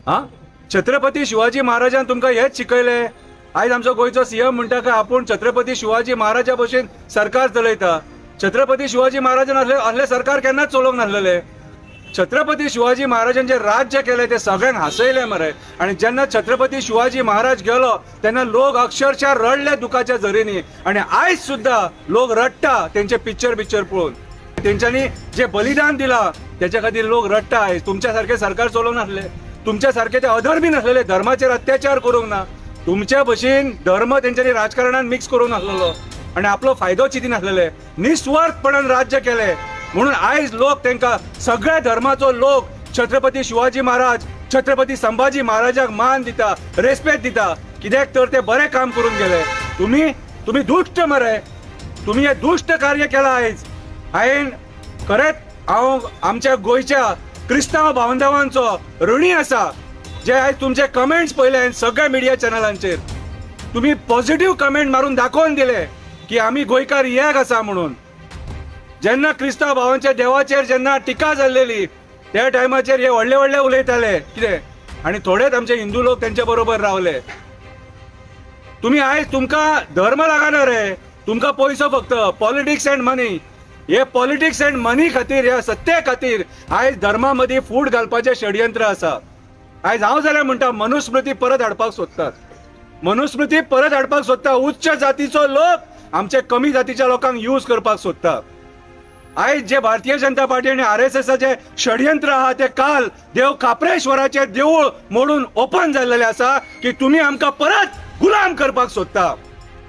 आं, छत्रपती शिवाजी महाराजान तुमकां हेच शिकयलें. आयज आमचो गोंयचो सीएम म्हणटा काय आपूण छत्रपती शिवाजी महाराजा भशेन सरकार चलयता. छत्रपती शिवाजी महाराजान असलें सरकार केन्नाच चलोवंक नासलेलें. छत्रपती शिवाजी महाराजान जे राज्य केलें ते सगळ्यांक हांसयलें मरे. आनी जेन्ना छत्रपती शिवाजी महाराज गेलो तेन्ना लोक अक्षरशः रडले दुखाच्या झरींनी. आनी आयज सुद्दां लोक रडटा तेंचे पिक्चर बिक्चर पळोवन. तेंच्यांनी जे बलिदान दिलां तेच्या खातीर लोक रडटा आयज. तुमच्या सारकें सरकार चलोवंक नासलें, तुमच्या सारके ते अधर्मी नासलेले, धर्माचेर अत्याचार करूंक ना, तुमच्या भशेन धर्म तेंच्यांनी राजकारणान मिक्स करूंक नासलेलो आनी आपलो फायदो चिती नासलेले. निस्वार्थपणान राज्य केलें म्हणून आयज लोक तांकां सगळ्या धर्माचो लोक छत्रपती शिवाजी महाराज, छत्रपती संभाजी महाराजाक मान दिता, रेस्पेद दिता. कित्याक तर ते बरें काम करून गेले. तुमी तुमी दुश्ट मरे, तुमी हें दुश्ट कार्य केलां आयज. हांवें खरेंच हांव आमच्या गोंयच्या क्रिस्तांव भावंडांचो ऋणी आसा, जे आयज तुमचे कमेंट्स पळयले हांवें सगळ्या मिडिया चॅनलांचेर. तुमी पॉझिटिव्ह कमेंट मारून दाखोवन दिले की आमी गोंयकार एक आसा म्हणून. जेन्ना क्रिस्तांव भावांच्या देवाचेर जेन्ना टिका जाल्लेली त्या टायमाचेर हे व्हडले व्हडले उलयताले कितें, आनी थोडेच आमचे हिंदू लोक तेंच्या बरोबर रावले. तुमी आयज तुमकां धर्म लागना रे, तुमकां पयसो फक्त, पॉलिटिक्स अँड मनी. हे पॉलिटिक्स अँड मनी खातीर, ह्या सत्ते खातीर आयज धर्मा मदीं फूट घालपाचें षडयंत्र आसा. आयज हांव जाल्यार म्हणटा मनुस्मृती परत हाडपाक सोदतात, मनुस्मृती परत हाडपाक सोदता. उच्च जातीचो लोक आमचे कमी जातीच्या लोकांक यूज करपाक सोदता. आयज जे भारतीय जनता पार्टी आनी आरएसएसाचे षडयंत्र आहा ते काल देव खाप्रेश्वराचे देवूळ मोडून ओपन जाल्लेले आसा की तुमी आमकां परत गुलाम करपाक सोदता.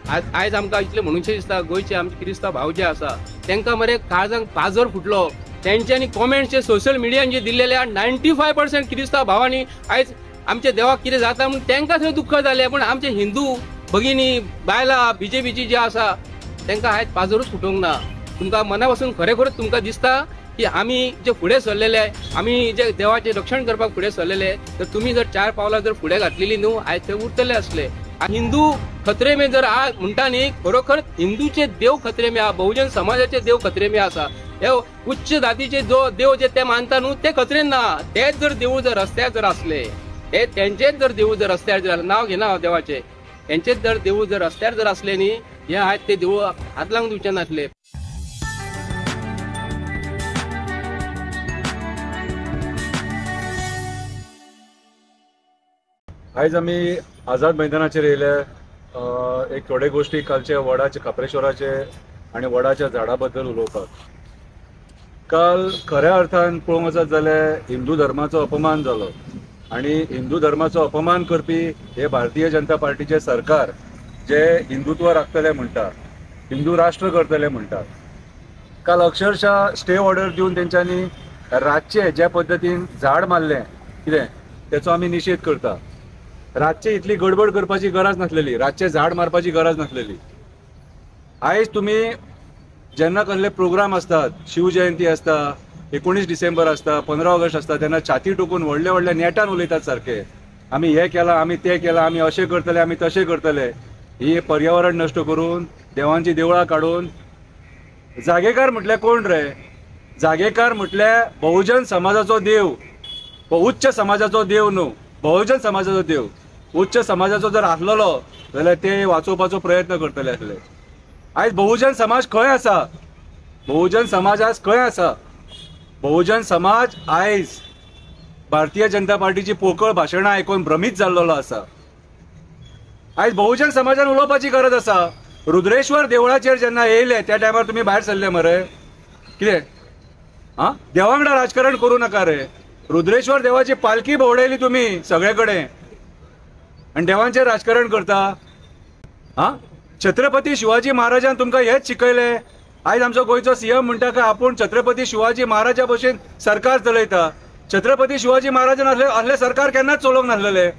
आयज आमकां इतलें म्हणूनशें दिसता, गोंयचे आमचे क्रिस्तांव भाव जे आसा तांकां मरे काळजांक पाजर फुटलो. तेंच्यांनी कॉमेंट्स जे सोशल मिडियान जे दिल्लेले आहा 95% क्रिस्तांव भावांनी आयज आमच्या देवाक कितें जाता म्हूण तांकां थंय दुख्ख जालें. पूण आमचे हिंदू भगिनी बायलां बीजेपीची जे आसा तांकां आयज पाजरूच फुटूंक ना. तुमकां मना पासून खरें तुमकां दिसता की आमी जे फुडें सरलेले, आमी जे देवाचें रक्षण करपाक फुडें सरलेले, तर तुमी जर चार पावलां जर फुडें घातलेली न्हू आयज थंय उरतले आसले. हिंदू खतरे में जर आज म्हणटा न्ही, खरोखर हिंदूचे देव खतरे में आहा, बहुजन समाजाचे देव खतरे में आसा. हे उच्च जातीचे जो देव जे ते मानता न्हू ते खतरेन ना. तेच जर देवूळ जर रस्त्यार जर आसले, हे तेंचेच जर देवूळ जर रस्त्यार जर, नांव घेना हांव देवाचें, तेंचेच जर देवूळ जर रस्त्यार जर आसले न्ही, हे आयज ते देवूळ हात लावून दिवचे नासले. आयज आमी आझाद मैदानाचेर येयले. एक थोडे गोश्टी कालचे वडाचे, खाप्रेश्वराचे आनी वडाच्या झाडा बद्दल उलोवपाक. काल खऱ्या अर्थान पळोवंक वचत जाल्यार हिंदू धर्माचो अपमान जालो आनी हिंदू धर्माचो अपमान करपी हे भारतीय जनता पार्टीचे सरकार जे हिंदुत्व राखतले म्हणटा, हिंदू राष्ट्र करतले म्हणटा, काल अक्षरशः स्टे ऑर्डर दिवन तेंच्यांनी रातचे ज्या पद्दतीन झाड मारलें कितें तेचो आमी निशेध करता. रातचे इतली गडबड करपाची गरज नासलेली, रातचे झाड मारपाची गरज नासलेली. आयज तुमी जेन्ना कसले प्रोग्राम आसतात, शिवजयंती आसता, 19 डिसेंबर आसता, 15 ऑगस्ट आसता, तेन्ना छाती टोकून व्हडले व्हडले नेटान उलयतात सारके, आमी हें केलां, आमी तें केलां, आमी अशें करतले, आमी तशें करतले. ही पर्यावरण नश्ट करून, देवांची देवळां काडून. जागेकार म्हटल्यार कोण रे? जागेकार म्हटल्यार बहुजन समाजाचो देव, उच्च समाजाचो देव न्हू, बहुजन समाजाचो देव. उच्च समाजाचो जर आसलेलो जाल्यार ते वाचोवपाचो प्रयत्न करतले आसले. आयज बहुजन समाज खंय आसा? बहुजन समाज आज खंय आसा? बहुजन समाज आयज भारतीय जनता पार्टीची पोकळ भाशणां आयकून भ्रमीत जाल्लो आसा. आयज बहुजन समाजान उलोवपाची गरज आसा. रुद्रेश्वर देवळाचेर जेन्ना येयले त्या टायमार तुमी भायर सरले मरे कितें? आं, देवांगडा राजकारण करूं नाका रे. रुद्रेश्वर देवाची पालखी भोंवडायली तुमी सगळे कडेन आनी देवांचेर राजकारण करता. आं, छत्रपती शिवाजी महाराजान तुमकां हेच शिकयलें. आयज आमचो गोंयचो सीएम म्हणटा काय आपूण छत्रपती शिवाजी महाराजा भशेन सरकार चलयता. छत्रपती शिवाजी महाराजान असलें सरकार केन्नाच चलोवंक नासलेलें.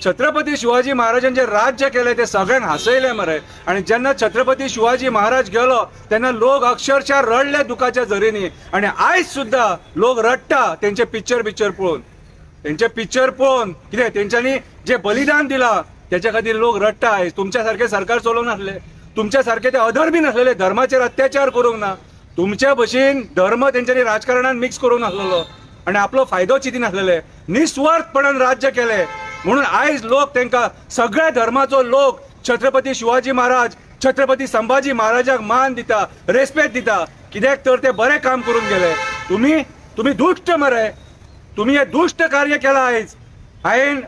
छत्रपती शिवाजी महाराजान जे राज्य केलें ते सगळ्यांक हांसयलें मरे. आनी जेन्ना छत्रपती शिवाजी महाराज गेलो तेन्ना लोक अक्षरशः रडले दुखाच्या झरींनी. आनी आयज सुद्दां लोक रडटा तेंचे पिक्चर बिक्चर पळोवन, तेंचे पिक्चर पळोवन कितें तेंच्यांनी जे बलिदान दिलां तेच्या खातीर लोक रडटा. आयज तुमच्या सारकें सरकार चलोवंक नासलें, तुमच्या सारके ते अधर्मी नासलेले, धर्माचेर अत्याचार करूंक ना, तुमच्या भशेन धर्म तेंच्यांनी राजकारणान मिक्स करूंक नासलेलो आनी आपलो फायदो चिती नासलेले. निस्वार्थपणान राज्य केलें म्हणून आयज लोक तांकां सगळ्या धर्माचो लोक छत्रपती शिवाजी महाराज, छत्रपती संभाजी महाराजाक मान दिता, रेस्पेद दिता. कित्याक तर ते बरें काम करून गेले. तुम्ही तुम्ही दुश्ट मरे, तुम्ही हे दुश्ट कार्य केलां आयज. हांवें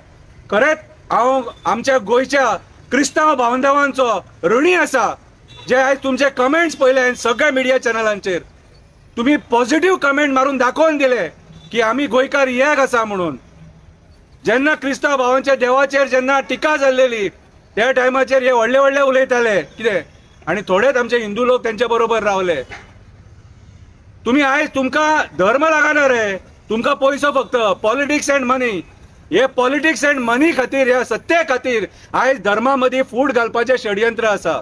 खरेंच हांव आमच्या गोंयच्या क्रिस्तांव भावंडांचो ऋणी आसा जे आयज तुमचे कमेंट्स पळयले सगळ्या मिडिया चॅनलांचेर. तुम्ही पॉझिटिव्ह कमेंट मारून दाखोवन दिले की आमी गोंयकार एक आसा म्हणून. जेन्ना क्रिस्तांव भावांच्या देवाचेर जेन्ना टिका जाल्लेली त्या टायमाचेर हे व्हडले व्हडले उलयताले कितें, आनी थोडेच आमचे हिंदू लोक तेंच्या बरोबर रावले. तुम्ही आयज तुमकां धर्म लागना रे, तुमकां पयसो फक्त, पॉलिटिक्स अँड मनी. हे पॉलिटिक्स अँड मनी खातीर, ह्या सत्ते खातीर आयज धर्मा मदीं फूट घालपाचें षडयंत्र आसा.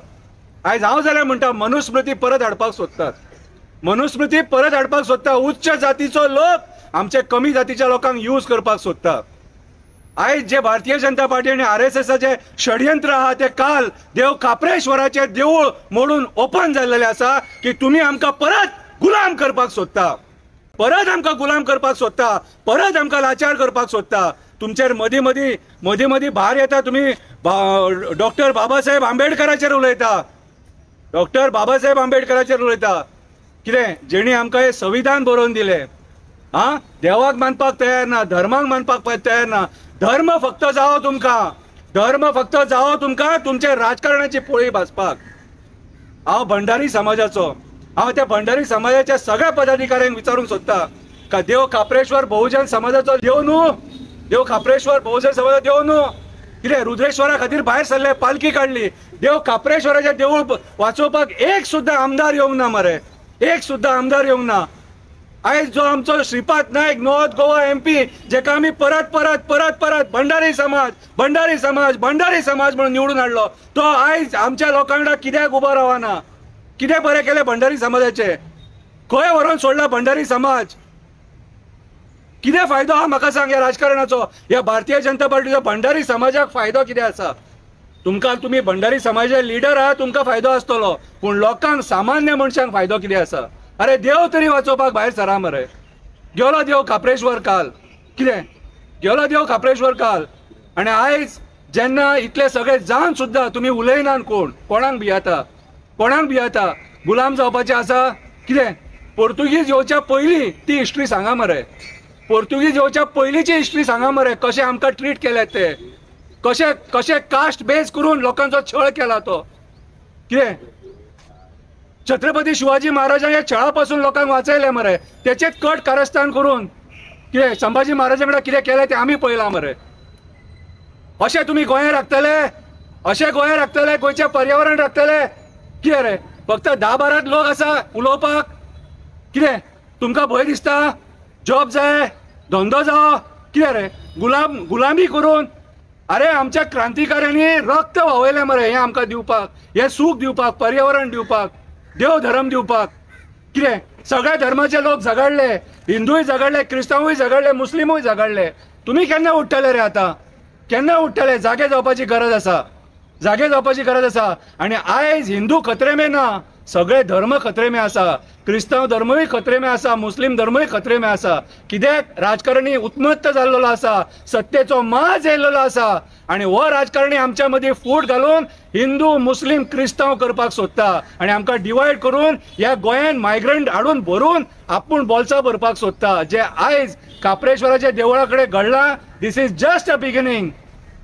आयज हांव जाल्यार म्हणटा मनुस्मृती परत हाडपाक सोदतात, मनुस्मृती परत हाडपाक सोदता. उच्च जातीचो लोक आमचे कमी जातीच्या लोकांक यूज करपाक सोदता. आयज जे भारतीय जनता पार्टी आनी आरएसएसाचे षडयंत्र आहा ते काल देव खाप्रेश्वराचे देवूळ मोडून ओपन जाल्लेले आसा की तुमी आमकां परत गुलाम करपाक सोदता, परत आमकां गुलाम करपाक सोदता, परत आमकां लाचार करपाक सोदता. तुमचेर मदीं मदीं मदीं मदीं भार येता. तुमी डॉक्टर बाबासाहेब आंबेडकराचेर उलयता, डॉक्टर बाबासाहेब आंबेडकराचेर उलयता कितें, जेणी आमकां हें संविधान बरोवन दिलें. आं, देवाक मानपाक तयार ना, धर्माक मानपाक तयार ना. धर्म फक्त जावो तुमकां, धर्म फक्त जावो तुमकां तुमच्या राजकारणाची पोळी भाजपाक. हांव भंडारी समाजाचो, हांव त्या भंडारी समाजाच्या सगळ्या पदाधिकाऱ्यांक विचारूंक सोदता का देव खाप्रेश्वर बहुजन समाजाचो देव न्हू, देव खाप्रेश्वर बहुजन समाजाचो देव न्हू. कितें रुद्रेश्वरा खातीर भायर सरले, पालखी काडली, देव खाप्रेश्वराचें देवूळ वाचोवपाक एक सुद्दां आमदार येवंक ना मरे, एक सुद्दां आमदार येवंक ना. आयज जो आमचो श्रीपाद नायक नॉर्थ गोवा एमपी, जेका आमी परत परत परत परत भंडारी समाज, भंडारी समाज, भंडारी समाज म्हणून निवडून हाडलो, तो आयज आमच्या लोकां वांगडा कित्याक उबो रावना? कितें बरें केलें भंडारी समाजाचें? खंय व्हरोन सोडला भंडारी समाज? कितें फायदो आहा म्हाका सांग ह्या राजकारणाचो? ह्या भारतीय जनता पार्टीचो भंडारी समाजाक फायदो कितें आसा? तुमकां, तुमी भंडारी समाजाचे लिडर आहा, तुमकां फायदो आसतलो, पूण लोकांक, सामान्य मनशांक फायदो कितें आसा? अरे देव तरी वाचोवपाक भायर सरा मरे. गेलो देव खाप्रेश्वर काल, कितें गेलो देव खाप्रेश्वर काल. आनी आयज जेन्ना इतले सगळे जावन सुद्दां तुमी उलयनात, कोण कोणाक भियेता, कोणाक भियेता? गुलाम जावपाचें आसा कितें? पोर्तुगीज येवच्या पयलीं ती हिस्ट्री सांगा मरे, पोर्तुगीज येवच्या पयलींची हिस्ट्री सांगा मरे, कशें आमकां ट्रीट केल्यात ते, कशें कशें कास्ट बेस करून लोकांचो छळ केला तो. कितें छत्रपती शिवाजी महाराजांक ह्या छळा पासून लोकांक वाचयले मरे, तेचेच कट कारस्थान करून कितें संभाजी महाराजां कडेन कितें केलें तें आमी पळयलां मरे. अशें तुमी गोंय राखतले? अशें गोंय राखतले? गोंयचें पर्यावरण राखतले? कितें रे, फक्त 10-12 लोक आसा उलोवपाक? कितें तुमकां भंय दिसता? जॉब जाय, धंदो जावो, कितें रे गुलाम गुलामी करून? अरे आमच्या क्रांतिकाऱ्यांनी रक्त व्हांवयलें मरे हें आमकां दिवपाक, हें सूख दिवपाक, पर्यावरण दिवपाक, देव धर्म दिवपाक. कितें सगळ्या धर्माचे लोक झगडले, हिंदूय झगडले, क्रिस्तांवूय झगडले, मुस्लिमूय झगडले. तुमी केन्ना उठ्ठले रे आतां? केन्ना उठ्ठले? जागे जावपाची गरज आसा, जागे जावपाची गरज आसा. आनी आयज हिंदू खतरे में ना, सगळे धर्म खतरे में आसा. क्रिस्तांव धर्मूय खतरे में आसा, मुस्लिम धर्मूय खतरे में आसा. कित्याक राजकारणी उत्मत्त जाल्लो आसा, सत्तेचो माज येयल्लो आसा, आनी हो राजकारणी आमच्या मदीं फूट घालून हिंदू मुस्लिम क्रिस्तांव करपाक सोदता आनी आमकां डिवायड करून ह्या गोंयान मायग्रंट हाडून भरून आपूण बोल्सां भरपाक सोदता. जे आयज खाप्रेश्वराच्या देवळा कडेन घडलां, this is just a beginning,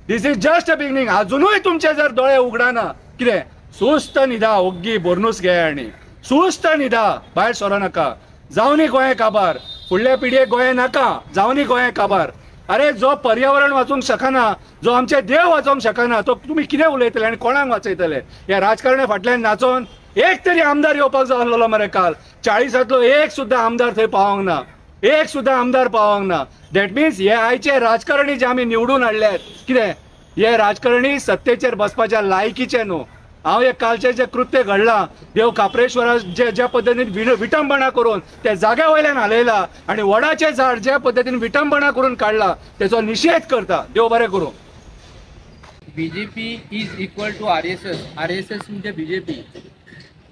this is just a beginning. अजुनूय तुमचे जर दोळे उगडाना, कितें सुस्त न्हिदा, ओग्गी बोरनूस घे आनी सुस्त न्हिदा, भायर सरो नाका, जावनी गोंय काबार, फुडल्या पिढयेक गोंय नाका, जावनी गोंय काबार. अरे जो पर्यावरण वाचोवंक शकना, जो आमचे देव वाचोवंक शकना, तो तुमी कितें उलयतले आनी कोणाक वाचयतले? ह्या राजकारण्या फाटल्यान नाचोन एक तरी आमदार येवपाक जाय आसलेलो मरे काल. 40तांतलो एक सुद्दां आमदार थंय पावोंक ना, एक सुद्दां आमदार पावोंक ना. That means हे आयचे राजकारणी जे आमी निवडून हाडल्यात, कितें हे राजकारणी सत्तेचेर बसपाच्या लायकीचे न्हू. हांव हे कालचें जें कृत्य घडलां, देव खाप्रेश्वरा जे ज्या पद्दतीन विटंबणा करून त्या जाग्या वयल्यान हालयला आनी वडाचें झाड ज्या पद्दतीन विटंबणा करून काडला, तेचो निशेध करता. देव बरें करूं. BJP is equal to RSS, RSS म्हणजे बीजेपी.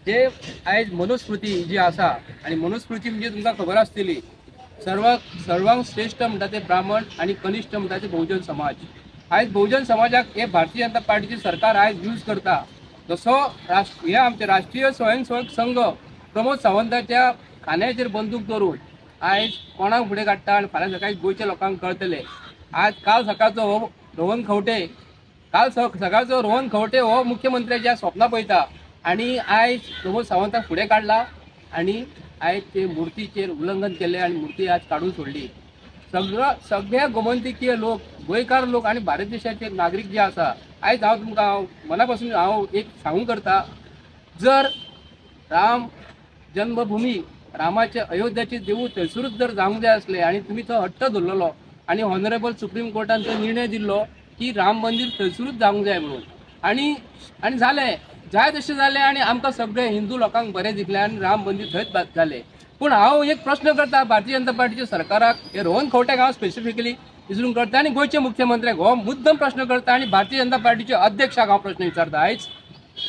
जे आयज मनुस्मृती जी आसा, आनी मनुस्मृती म्हणजे तुमकां खबर आसतली, सर्वांक श्रेश्ठ म्हणटा ते ब्राह्मण आनी कनिश्ठ म्हणटा ते बहुजन समाज. आयज बहुजन समाजाक हे भारतीय जनता पार्टीचे सरकार आयज यूज करता. जसो हे आमचे राष्ट्रीय स्वयंसेवक संघ प्रमोद सावंताच्या खांद्याचेर बंदूक दवरून आयज कोणाक फुडें काडटा आनी फाल्यां सकाळी गोंयच्या लोकांक कळटलें. आज काल सकाळचो हो रोहन खंवटे, काल सकाळचो रोहन खंवटे हो मुख्यमंत्र्याच्या स्वप्नां पळयता आनी आयज प्रमोद सावंताक फुडें काडला आनी आयज ते मुर्तीचेर उल्लंघन केलें आनी मुर्ती आज काडून सोडली. सगळ्या गोमंतकीय लोक, गोंयकार लोक आनी भारत देशाचे नागरीक जे आसा, आयज हांव तुमकां मना पासून हांव एक सांगूंक करता, जर राम जन्मभूमी रामाचे अयोध्याचे देवूळ थंयसरूच जर जावंक जाय आसलें आनी तुमी तो हट्ट धरलेलो आनी ऑनरेबल सुप्रीम कोर्टान तो निर्णय दिल्लो की राम मंदीर थंयसरूच जावंक जाय म्हणून, आनी आनी जालें, जाय तशें जालें आनी आमकां सगळे हिंदू लोकांक बरें दिसलें आनी राम मंदीर थंयच जालें. पूण हांव एक प्रश्न करता भारतीय जनता पार्टीच्या सरकाराक, हे रोहन खंवट्याक हांव स्पेसिफिकली विचारून करता आनी गोंयच्या मुख्यमंत्र्याक हो मुद्दम प्रश्न करता आनी भारतीय जनता पार्टीच्या अध्यक्षाक हांव प्रश्न विचारता आयज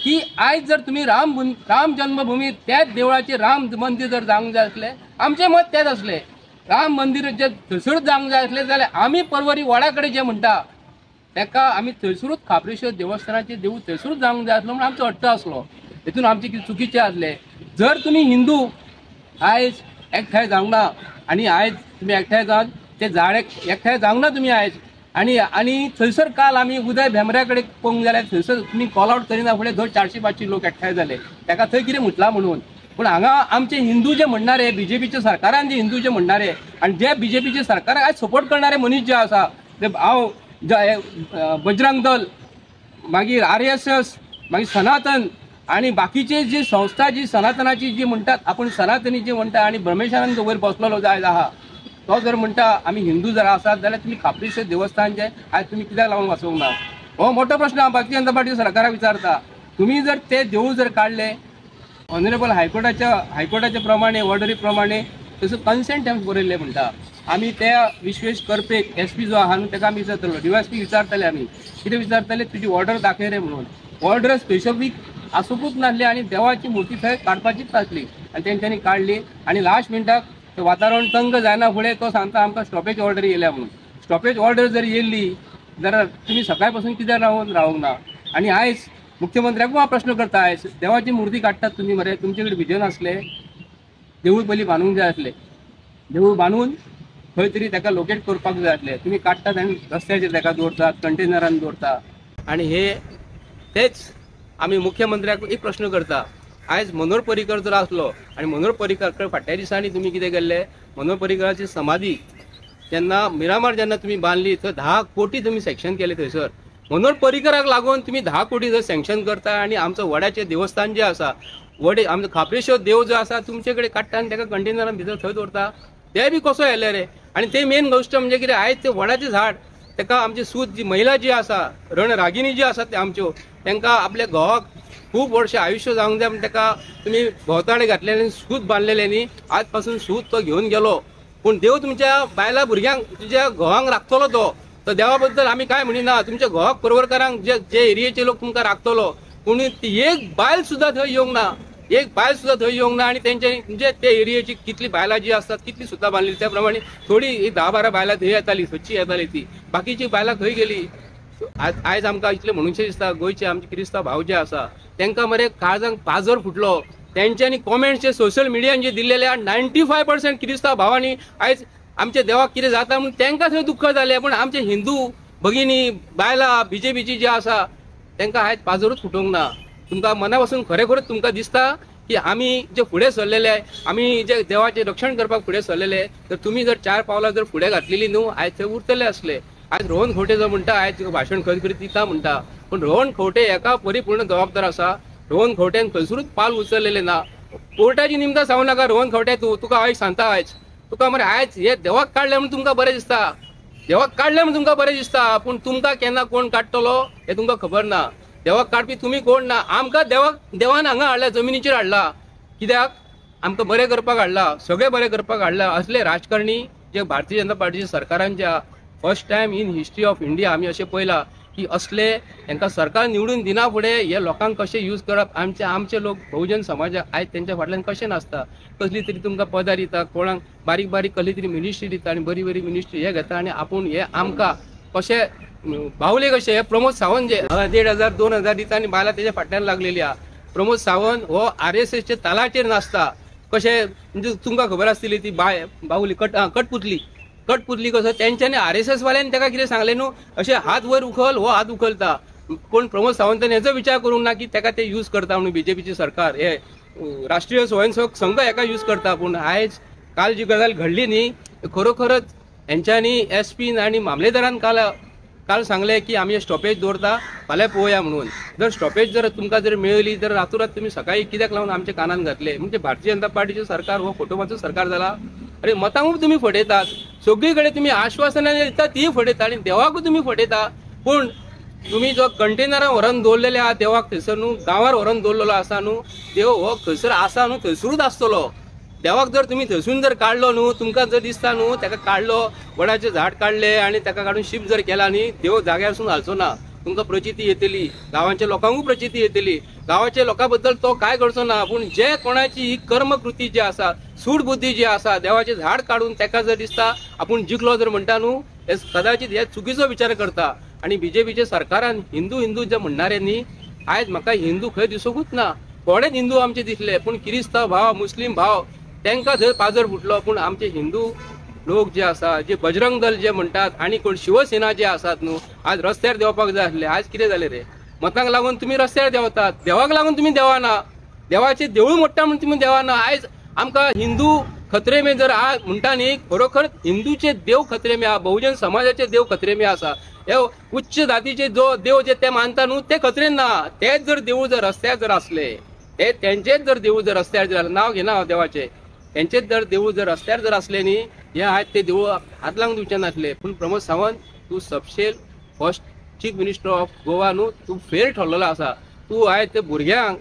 की आयज जर तुमी राम जन्मभूमी त्याच देवळाचें राम मंदीर जर जावंक जाय आसलें, आमचें मत तेंच आसलें, राम मंदीर जे थंयसरूच जावंक जाय आसलें जाल्यार आमी पर्वरी वडा कडेन जें म्हणटा ताका आमी थंयसरूच खाप्रेश्वर देवस्थानाचें देवूळ थंयसरूच जावंक जाय आसलो म्हणून आमचो हट्ट आसलो. हेतून आमचें कितें चुकीचें आसलें. जर तुमी हिंदू आयज एकठांय जावंक ना आनी आयज तुमी एकठांय जावन ते झाड एकठांय जावंक ना तुमी आयज आनी आनी थंयसर काल आमी उदय भेंब्र्या कडेन पळोवंक जाल्यार थंयसर तुमी कॉल आवट करिना फुडें थंय 400-500 लोक एकठांय जाले, ताका थंय कितें म्हटलां म्हणून. पूण हांगा आमचे हिंदू जे म्हणणारे, बीजेपीच्या सरकारान जे हिंदू जे म्हणणारे आनी जे बीजेपीचे सरकाराक आयज सपोर्ट करणारे मनीस जे आसा ते हांव बजरंग दल, मागीर RSS, मागीर सनातन आनी बाकीचे जी संस्था जी सनातनाची जी म्हणटात आपूण सनातनी जी म्हणटा आनी ब्रह्मेशानंद वयर बसलेलो जायज आहा तो जर म्हणटा आमी हिंदू जर आसात जाल्यार तुमी खाप्रेश्वर देवस्थान जे आयज तुमी कित्याक लागून वाचोवंक ना, हो मोठो प्रश्न हांव भारतीय जनता पार्टी सरकाराक विचारता. तुमी जर ते देवूळ जर काडले ऑनरेबल हायकोर्टाच्या प्रमाणे ऑर्डरी प्रमाणे तसो कन्सेंट आमी बरयल्लें म्हणटा, आमी त्या विश्वेश करपेक SP जो आहा न्हू ताका आमी विचारतलो, DYSP विचारतले आमी, कितें विचारतले तुजी ऑर्डर दाखय रे म्हणून. ऑर्डर स्पेसिफीक आसुंकूच नासली आनी देवाची मुर्ती थंय काडपाचीच नासली आनी तेंच्यांनी काडली आनी लास्ट मिनटाक वातावरण तंग जायना फुडें तो सांगता आमकां स्टॉपेज ऑर्डर येयल्या म्हणून. स्टॉपेज ऑर्डर जर येयल्ली जाल्यार तुमी सकाळ पासून कित्याक रावंक ना. आनी आयज मुख्यमंत्र्याकूय हांव प्रश्न करता, आयज देवाची मुर्ती काडटात तुमी मरे, तुमचे कडेन विजन आसलें देवूळ पयलीं बांदूंक जाय आसलें, देवूळ बांदून खंय तरी ताका लोकेट करपाक जाय आसलें, तुमी काडटात आनी रस्त्याचेर ताका दवरतात, कंटेनरान दवरता. आनी हे तेच आमी मुख्यमंत्र्याक एक प्रश्न करता, आयज मनोहर पर्रीकर जर आसलो आनी मनोहर पर्रीकर फाटल्या दिसांनी तुमी कितें केल्लें, मनोहर पर्रीकराची समाधी जेन्ना मिरामार जेन्ना तुमी बांदली थंय 10 कोटी तुमी सँक्शन केले. थंयसर मनोहर पर्रीकराक लागून तुमी 10 कोटी जर सँक्शन करता आनी आमचो वड्याचें देवस्थान जें आसा, वडे आमचो खाप्रेश्वर देव जो आसा तुमचे कडेन काडटा आनी ताका कंटेनरान भितर थंय दवरता, ते बी कसो येयले रे. आनी ते मेन गोश्ट म्हणजे कितें, आयज ते वडाचें झाड ताका आमची सूत जी महिला जी आसा, रणरागिणी जी आसा ते आमच्यो, तांकां आपल्या घोवाक खूब वर्ष आयुश्य जावंक जाय म्हण ताका तुमी भोंवताडे घातलेले आनी सूत बांदलेले न्ही, आज पासून सूत तो घेवन गेलो, पूण देव तुमच्या बायलां भुरग्यांक तुमच्या घोवांक राखतलो तो, तो देवा बद्दल आमी कांय म्हणिना, तुमच्या घोवाक पर्वरकारांक जे जे एरियेचे लोक तुमकां राखतलो, पूण ती एक बायल सुद्दां थंय येवंक ना, एक बायल सुद्दां थंय येवंक ना. आनी तेंचे म्हणजे ते एरियेची कितली बायलां जी आसतात कितली सुद्दां बांदली त्या प्रमाणे थोडी 10-12 बायलां थंय येताली, सदची येताली ती, बाकीची बायलां खंय गेली. आयज आमकां इतलें म्हणूनशें दिसता गोंयचे आमचे क्रिस्तांव भाव जे आसा तांकां मरे काळजांक पाजर फुटलो, तेंच्यांनी कॉमेंट्स जे सोशल मिडियान जे दिल्लेले आहा 95% क्रिस्तांव भावांनी आयज आमच्या देवाक कितें जाता म्हणून तांकां थंय दुख्ख जालें, पूण आमचे हिंदू भगिनी बायलां बीजेपीची जी आसा तांकां आयज पाजरूच फुटूंक ना. तुमकां मना पासून खरें खरेंच तुमकां दिसता की आमी जे फुडें सरलेले, आमी जे देवाचें रक्षण करपाक फुडें सरलेले, तर तुमी जर 4 पावलां जर फुडें घातलेली न्हू आयज थंय उरतले आसले. आयज रोहन खंवटे जो म्हणटा आयज भाशण खंय खंय दिता म्हणटा, पूण रोहन खंवटे हेका परिपूर्ण जबाबदार आसा. रोहन खंवट्यान खंयसरूच पाल उचललेलें ना. कोर्टाची निमतां सांगू नाका रोहन खंवटे, तूं तुका हांव एक सांगता आयज तुका मरे आयज हे देवाक काडलें म्हणून तुमकां बरें दिसता, देवाक काडलें म्हणून तुमकां बरें दिसता, पूण तुमकां केन्ना कोण काडटलो हें तुमकां खबर ना. देवाक काडपी तुमी कोण ना, आमकां देवाक देवान हांगा हाडला, जमिनीचेर हाडला, कित्याक आमकां बरें करपाक हाडला, सगळें बरें करपाक हाडला. असले राजकारणी जे भारतीय जनता पार्टीच्या सरकारान जे first time in history of India आमी अशें पळयलां की की असले तांकां सरकार निवडून दिना फुडें हे लोकांक कशें यूज करप. आमचे आमचे लोक बहुजन समाजाक आयज तेंच्या फाटल्यान कशें नासता, कसली तरी तुमकां पदां दिता, कोणाक बारीक बारीक कसली तरी मिनिस्ट्री दिता आनी बरी बरी मिनिस्ट्री हे घेता आनी आपूण हे आमकां कशें बावले कशे हे प्रमोद सावंत जे 1500 2000 दिता आनी बायलां तेज्या फाटल्यान लागलेली आहा. प्रमोद सावंत हो RSSच्या तालाचेर नासता. कशें म्हणजे तुमकां खबर आसतली ती बाय बावली कटपुतली कटपुतली कसो तेंच्यांनी RSS वाल्यांनी ताका कितें सांगलें न्हू, अशें हात वयर उखल, हो हात उखलता. कोण प्रमोद सावंतान हेजो विचार करूंक ना की ताका ते यूज करता म्हणून बीजेपीची सरकार हे राष्ट्रीय स्वयंसेवक संघ हेका यूज करता. पूण आयज काल जी गजाल घडली न्ही खरोखरच हेंच्यांनी SP आनी मामलेदारान काल काल सांगले की आमी स्टॉपेज दवरता फाल्यां पळोवया म्हणून. जर स्टॉपेज जर तुमकां जर मेळ्ळी तर रातोरात तुमी सकाळी कित्याक लागून आमच्या कानान घातले? म्हणजे भारतीय जनता पार्टीचें सरकार हो फटोवपाचो सरकार जाला. अरे मतांकूय तुमी फटयतात, सगळी कडेन तुमी आश्वासनां दिता तीय फटयता आनी देवाकूय तुमी फटयता. पूण तुमी जो कंटेनरां व्हरून दवरलेले आहा देवाक थंयसर न्हू गांवार व्हरून दवरलेलो आसा न्हू, देव हो खंयसर आसा न्हू थंयसरूच आसतलो. देवाक जर तुमी थंयसून जर काडलो न्हू, तुमकां जर दिसता न्हू ताका काडलो, वडाचें झाड काडलें आनी ताका काडून शिफ्ट जर केला न्ही, देव जाग्यारसून हालचो ना. तुमकां प्रचिती येतली, गांवांच्या लोकांकूय प्रचिती येतली. गांवाच्या लोकां बद्दल तो काय करचो ना, पूण जे कोणाची ही कर्मकृती जी आसा, सूड बुद्धी जी आसा, देवाचें झाड काडून ताका जर दिसता आपूण जिखलो जर म्हणटा न्हू, हे कदाचित हे चुकीचो विचार करता. आनी बीजेपीच्या सरकारान हिंदू हिंदू जे म्हणणारे न्ही, आयज म्हाका हिंदू खंय दिसूंकूच ना. थोडेच हिंदू आमचे दिसले, पूण किरिस्तांव भाव, मुस्लीम भाव तांकां थंय पाजर फुटलो. पूण आमचे हिंदू लोक जे आसा, जे बजरंग दल जे म्हणटात आनी कोण शिवसेना जे आसात न्हू, आज रस्त्यार देंवपाक जाय आसले. आज कितें जालें रे? मतांक लागून तुमी रस्त्यार देंवतात, देवाक लागून तुमी देवाना, देवाचें देवूळ मोडटा म्हूण तुमी देवाना. आयज आमकां हिंदू खतरे में जर आज म्हणटा न्ही, खरोखर हिंदूचे देव खतरे में आहा, बहुजन समाजाचे देव खतरे में आसा. हे उच्च जातीचे जो देव जे ते मानता न्हू ते खतरेन ना. तेच जर देवूळ जर रस्त्यार जर आसले, ते तेंचेच जर देवूळ जर रस्त्यार जर, नांव घेना हांव देवाचें, तेंचेच जर देवूळ जर रस्त्यार जर आसले न्ही, हे आयज ते देवूळ हात लावन दिवचे नासले. पूण प्रमोद सावंत तूं subshell first chief minister of Goa न्हू, तूं फेल ठरलेलो आसा. तूं आयज ते भुरग्यांक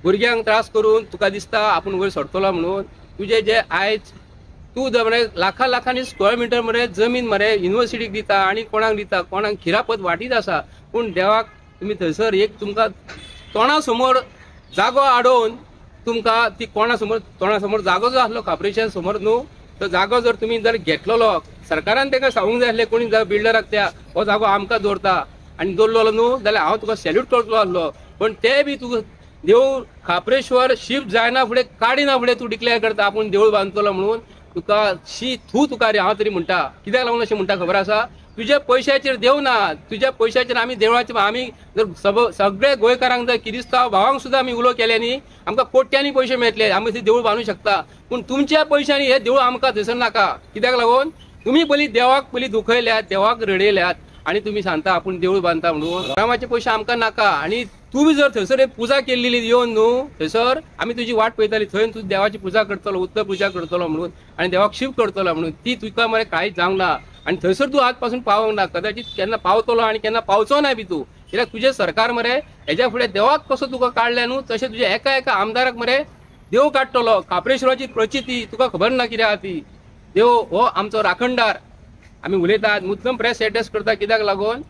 भुरग्यांक त्रास करून तुका दिसता आपूण वयर सरतलो म्हणून. तुजे जे आयज तूं जर मरे लाखां लाखांनी स्क्वेअर मिटर मरे जमीन मरे युनिवर्सिटीक दिता आनी कोणाक दिता, कोणाक खिरापत वाटीत आसा. पूण देवाक तुमी थंयसर एक तुमकां तोंडा समोर जागो आडोवन तुमकां ती कोणा समोर तोंडा समोर जागो जो आसलो खापरेच्या समोर न्हू, तो जागो जर तुमी जर घेतलेलो, सरकारान ताका सांगूंक जाय आसलें कोणी बिल्डराक त्या हो जागो आमकां दवरता आनी दवरलेलो न्हू जाल्यार हांव तुका सॅल्यूट करतलो आसलो. पण ते बी तुका देवूळ खाप्रेश्वर शिफ्ट जायना फुडें काडिना फुडें तूं डिक्लेअर करता आपूण देवूळ बांदतलो म्हणून. तुका शी थू तुका रे हांव तरी म्हणटा. कित्याक लागून अशें म्हणटा खबर आसा? तुज्या पयशाचेर देव ना, तुज्या पयशाचेर आमी देवळाचे आमी जर सगळे गोंयकारांक जर किरिस्तांव भावांक सुद्दां आमी उलो केले न्ही, आमकां कोट्यांनी पयशे मेळटले, आमी थंय देवूळ बांदूंक शकता. पूण तुमच्या पयशांनी हे देवूळ आमकां थंयसर नाका. कित्याक लागून? तुमी पयलीं देवाक पयलीं दुखयल्यात, देवाक रडयल्यात आनी तुमी सांगता आपूण देवूळ बांदता म्हणून. रामाचे पयशे आमकां नाका. आनी तूं बी जर थंयसर पुजा केल्ली येवन न्हू, थंयसर आमी तुजी वाट पळयताली, थंय तूं देवाची पुजा करतलो, उत्तर पुजा करतलो म्हणून आनी देवाक शिव करतलो म्हणून, ती तुका मरे कांयच जावंक ना. आनी थंयसर तूं आज पासून पावोंक ना. कदाचित केन्ना पावतलो आनी केन्ना पावचो ना बी तूं. कित्याक तुजें सरकार मरे हेज्या फुडें देवाक कसो तुका काडलें न्हू, तशें तुज्या एका एका आमदाराक मरे देव काडटलो. खाप्रेश्वराची प्रचिती तुका खबर ना कितें आहा ती. देव हो आमचो राखणदार. आमी उलयतात मुद्दम प्रेस एड्रेस करता कित्याक लागून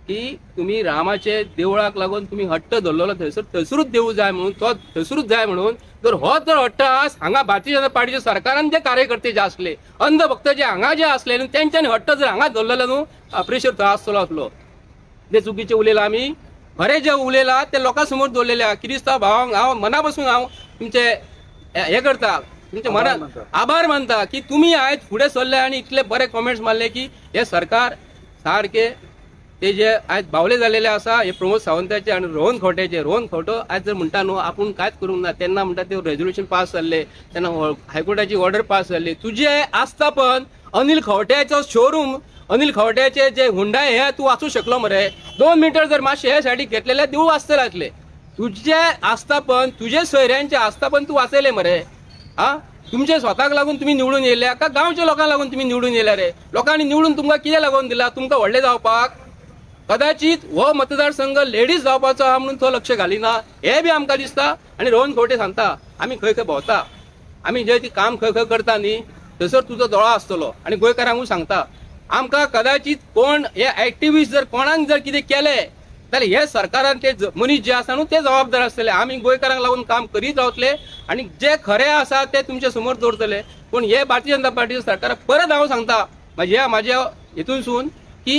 की तुमी रामाचे देवळाक लागून तुमी हट्ट धरलेलो थंयसर थंयसरूच देवूळ जाय म्हणून, तो थंयसरूच जाय म्हणून. जर हो जर हट्ट आज हांगा भारतीय जनता पार्टीच्या सरकारान जे कार्यकर्ते जे आसले, अंधभक्त जे हांगा जे आसले न्हू, तेंच्यांनी हट्ट जर हांगा धरलेलो न्हू, खाप्रेश्वर थंय आसतलो आसलो. जे चुकीचे उलयला आमी, खरें जे उलयला ते लोकां समोर दवरलेले आहा. किरिस्तांव भावांक हांव मना पसून हांव तुमचे हे करता, तुमचे मनात आभार मानता की तुमी आयज फुडें सरले आनी इतले बरे कॉमेंट्स मारले की हे सरकार सारके ते जे आयज बावले जालेले आसा हे प्रमोद सावंताचे आनी रोहन खंवट्याचे. रोहन खंवटो आयज जर म्हणटा न्हू आपूण कांयच करूंक ना, तेन्ना म्हणटा ते रेजोल्युशन पास जाल्ले, तेन्ना हायकोर्टाची ऑर्डर पास जाल्ली. तुजे आस्थापन अनिल खंवट्याचो शोरूम, अनिल खंवट्याचे जे हुंडाय हे तूं वाचूं शकलो मरे. 2 मिटर जर मातशे हे सायडीक घेतलेले देवूळ वाचतले आसले. तुजे आस्थापन, तुजे सोयऱ्यांचे आस्थापन तूं वाचयलें मरे. आ तुमचे स्वताक लागून तुमी निवडून येयल्या का गांवच्या लोकांक लागून तुमी निवडून येयल्या रे? लोकांनी निवडून तुमकां कितें लागून दिला? तुमकां व्हडलें जावपाक? कदाचित हो मतदारसंघ लेडीज जावपाचो आहा म्हणून तो लक्ष घालिना हे बी आमकां दिसता. आनी रोहन खंवटे सांगता आमी खंय खंय भोंवता, आमी जे काम खंय खंय करता न्ही थंयसर तुजो दोळो आसतलो. आनी गोंयकारांकूय सांगता आमकां कदाचित कोण हे एक्टिविस्ट जर कोणाक जर कितें केलें जाल्यार हे सरकारान ते मनीस जे आसा न्हू ते जबाबदार आसतले. आमी गोंयकारांक लागून काम करीत रावतले आनी जे खरें आसा ते तुमच्या समोर दवरतले. पूण हे भारतीय जनता पार्टीच्या सरकाराक परत हांव सांगता म्हाज्या म्हाज्या हितूनसून की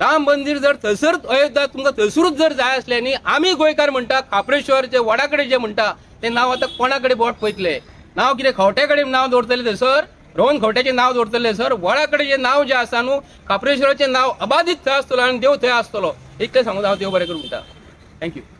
राम मंदीर जर थंयसर अयोध्या तुमकां थंयसरूच जर जाय आसलें न्ही, आमी गोंयकार म्हणटा खाप्रेश्वर जे वडा कडेन जे म्हणटा ते नांव आतां कोणा कडेन बोट पळयतले, नांव कितें खवट्या कडेन नांव दवरतले थंयसर, रोहन खवट्याचें नांव दवरतले सर. वडा कडेन जे नांव जें आसा न्हू खाप्रेश्वराचें नांव अबाधीत थंय आसतलो आनी देव थंय आसतलो. इतलें सांगून हांव देव बरें करूं म्हणटा. Thank you.